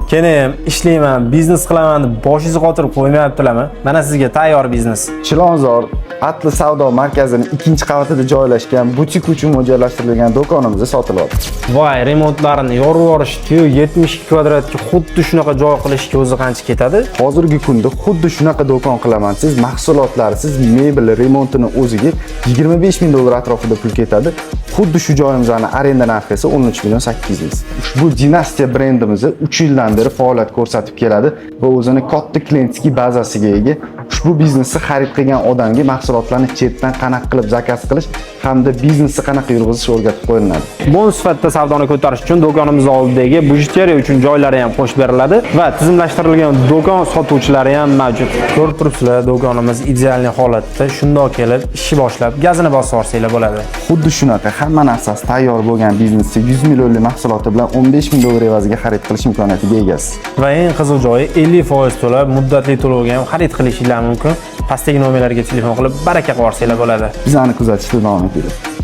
Keyin ishlayman, biznes qilaman deb boshingizni qotirib qo'ymayaptilarmi? Mana sizga tayyor biznes. Chilonzor Atli savdo markazini ikkinchi qavatida joylashgan butik uchun mo'ljallashtirilgan do'konimizda sotilyapti. Voy, remontlarini yorib yuborishdi-yu, 72 kvadratga xuddi shunaqa joy qilishga o'zi qancha ketadi? Hozirgi kunda xuddi shunaqa do'kon qilaman siz mahsulotlarsiz mebel remontini o'ziga 25 ming dollar atrofida pul ketadi. Xuddi shu joyimizni arenda narxi esa 13 million 800 ming. Ushbu Dinastiya brendimiz 3 yildan beri faoliyat ko'rsatib keladi va o'zini katta клиентский bazasiga ega. Ushbu biznesni xarid qilgan odamga mahsulotlarni chetdan qanaqa qilib zakaz qilish hamda biznesni qanaqa yurg'izish o'rgatib qo'yiladi. Bonus sifatida savdoni ko'tarish uchun do'konimiz oldidagi bijuteriya uchun joylari ham qo'shib beriladi va tizimlashtirilgan do'kon sotuvchilari ham mavjud. Ko'rib turibsizlar, do'konimiz идеальный holatda. Shundoq kelib, ishni boshlab, gazini bosib yuborsanglar bo'ladi. Xuddi shunaqa hamma narsasi tayyor bo'lgan biznesni 100 millionlik mahsuloti bilan 15 ming dollar evaziga xarid qilish imkoniyatiga egasiz. Va eng qiziq joyi, 50% to'lab, muddatli to'lovga ham xarid qilishinglar mumkin. Pastdagi nomerlarga telefon qilib, baraka qilib yuborsanglar bo'ladi. Bizani kuzatishda davom etinglar.